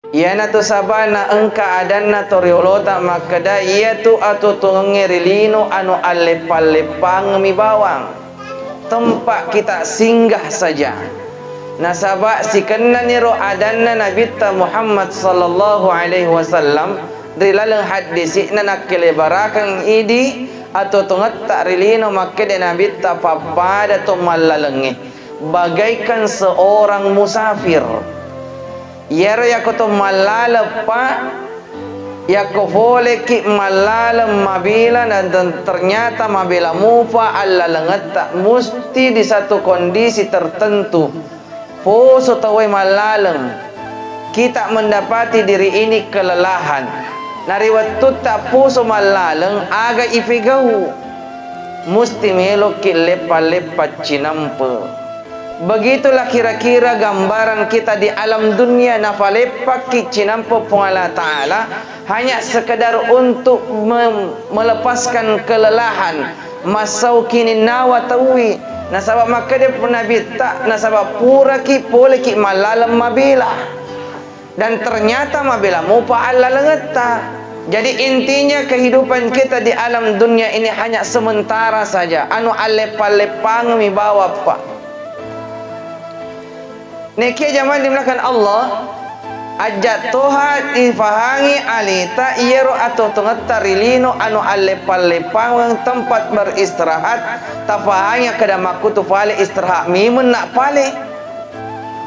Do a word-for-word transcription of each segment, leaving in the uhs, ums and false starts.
Iyanatu saba'na engka adanna toriolota makkeda, iyatu atuo-tuongengnge ri lino anu alleppang-leppangmi bawang, tempat kita singgah saja. Nasaba sikennaniro adanna Nabitta Muhammad sallallahu alaihi wasallam ri laleng haddisi'na nakkelebarakengngi idi atuo-tuongetta ri lino, makkeda Nabitta, pappada to mallalengnge, bagaikan seorang musafir. Iyaro yakko to mallaleng, Pak, yakko foleki mallaleng mabela dan ten-, ternyata mabela mupa allalengetta, musti di satu kondisi tertentu poso tauwe mallaleng. Kita mendapati diri ini kelelahan. Nari wettutta poso mallaleng, aga ipegau? Musti meloki leppa-leppa cinampe. Begitulah kira-kira gambaran kita di alam dunia, nafaleppakki cinampe Puang Allah Ta'ala hanya sekedar untuk mem-, melepaskan kelelahan, massau kininnawa tauwi. Nasaba makkeda Nabitta, nasaba puraki poleki mallaleng mabela. Dan ternyata mabela mupa allalengetta. Jadi intinya kehidupan kita di alam dunia ini hanya sementara saja. Anu alleppang-leppangmi bawappa. Nekia jamaah dimuliakan Allah, ajja toha ifahangi alita iyaro atuo-tuongetta ri lino anu alleppang-leppang tempat beristirahat, tafahangi kada makkutu fale istirahat mimeng na fale.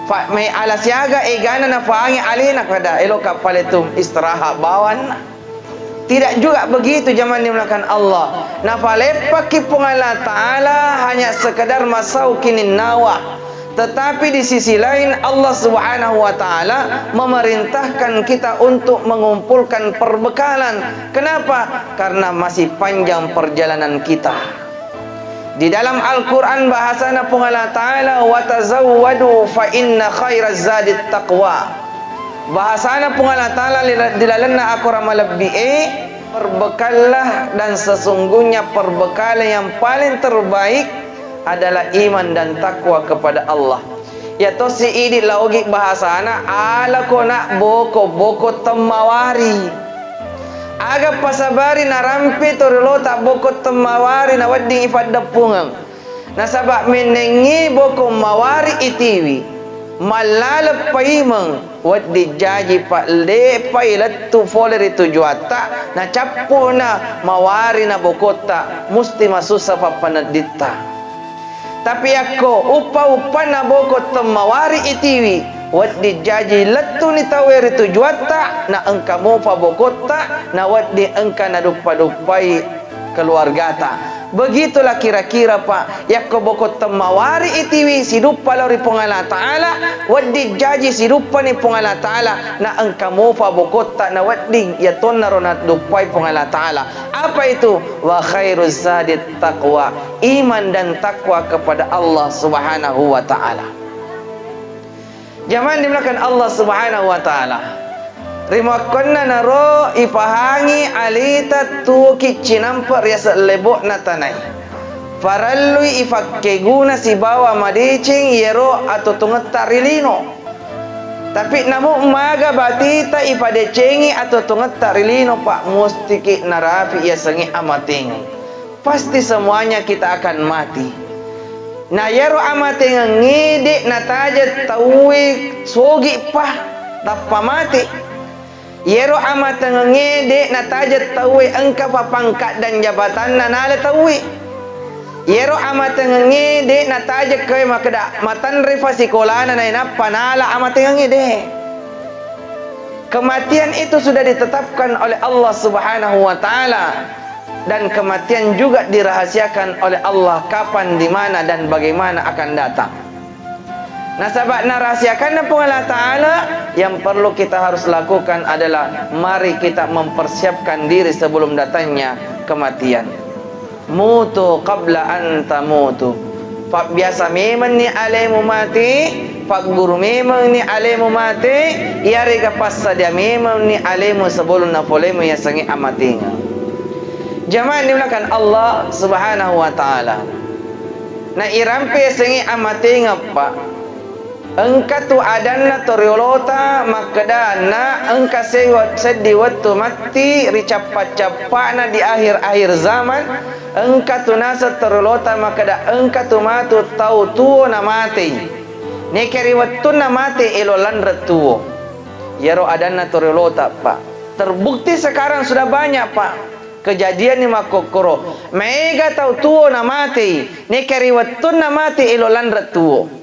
Fa-, mai ala siaga egana nafahangi alena kada eloka paletu istirahat bawanna. Tidak juga begitu, jamaah dimuliakan Allah. Nafaleppakki Puang Allah Ta'ala hanya sekedar massau kininnawa. Tetapi di sisi lain, Allah Subhanahu wa Ta'ala memerintahkan kita untuk mengumpulkan perbekalan. Kenapa? Karena masih panjang perjalanan kita. Di dalam Al-Quran bahasana Puang Allah Ta'ala, "Wa tazawwadu fa inna khairaz zadit taqwa." Bahasana Puang Allah Ta'ala lila-, di lalenna akorang malebbi e, perbekallah dan sesungguhnya perbekalan yang paling terbaik adalah iman dan takwa kepada Allah. Iya tosi idi la Ogi bahasana, alako na boko, boko temmawari. Aga pasabari narampe toriolota boko temmawari nawedding ifaddeppungeng. Nasaba mennengngi boko mawari itiwi, mallaleng paimeng, wedding jaji pa de'pa ilettu fole ri tujuatta, nacappuna mawari na bokotta, musti masussa pappanedditta. Tapi yakko uppa-uppanna boko temmawari itiwi, wedding jaji lettuni tauwe ri tujuatta, na engka mupa bokotta, na wedding engka naduppa-duppai keluargata. Begitulah kira-kira, Pak, yakko boko temmawari itiwi siduppa lao ri Puang Allah Ta'ala, wedding jaji siduppani Puang Allah Ta'ala, na engka mupa bokotta, na wedding iya tonnaro naduppai Puang Allah Ta'ala. Apa itu? Wa khairuz zadit taqwa, iman dan takwa kepada Allah Subhanahu wa Ta'ala. Jamaah dimuliakan Allah Subhanahu wa Ta'ala. Rimakkuannanaro ipahangi alita tuoki cinampe riaseng lebo'na tanae. Parellui ifakkeguna sibawa madeceng iyaro atuo-tuongetta ri lino. Tapi namu maga batita ipadecengi atuo-tuongetta ri lino, Pak, mustiki narapi iyasengnge amatengeng. Pasti semuanya kita akan mati. Na iyaro amatengengnge de' nataja tauwe sogi pa tappa mate. Iyaro amatengengnge de' nataja tauwe engka pa pangkaddang jabatanna nala tauwe. Iyaro amatengengnge de' nataja koe makkeda matanre pa sikolana nainappa nala amatengengnge de'. Kematian itu sudah ditetapkan oleh Allah Subhanahu wa Ta'ala, dan kematian juga dirahasiakan oleh Allah, kapan, di mana, dan bagaimana akan datang. Nasaba narahasiakanna Puang Allah Ta'ala, yang perlu kita harus lakukan adalah mari kita mempersiapkan diri sebelum datangnya kematian. Mutu qabla an tamutu. Pabbiasa memenni alemu mate, pagguru memenni alemu mate, iyarega passadia memenni alemu sebelum napolemu yasengnge amatengeng. Jamaah dimuliakan Allah Subhanahu wa Ta'ala. Na irampe yasengnge amatengeng, Pak. Engka tu adanna toriolota makkedanna engka sewa-, seddi wettu matti ri cappa-cappa'na di akhir-akhir zaman, engka tu naseng toriolota makkeda engka tu matu tau tuo namatei. Neke ri wettunna mate elo lanre tuo. Iyaro adanna toriolota, Pak. Terbukti sekarang sudah banyak, Pak. Kejadian ni makkokkoro. Maega tau tuo namatei. Neke ri wettunna mate elo lanre tuo.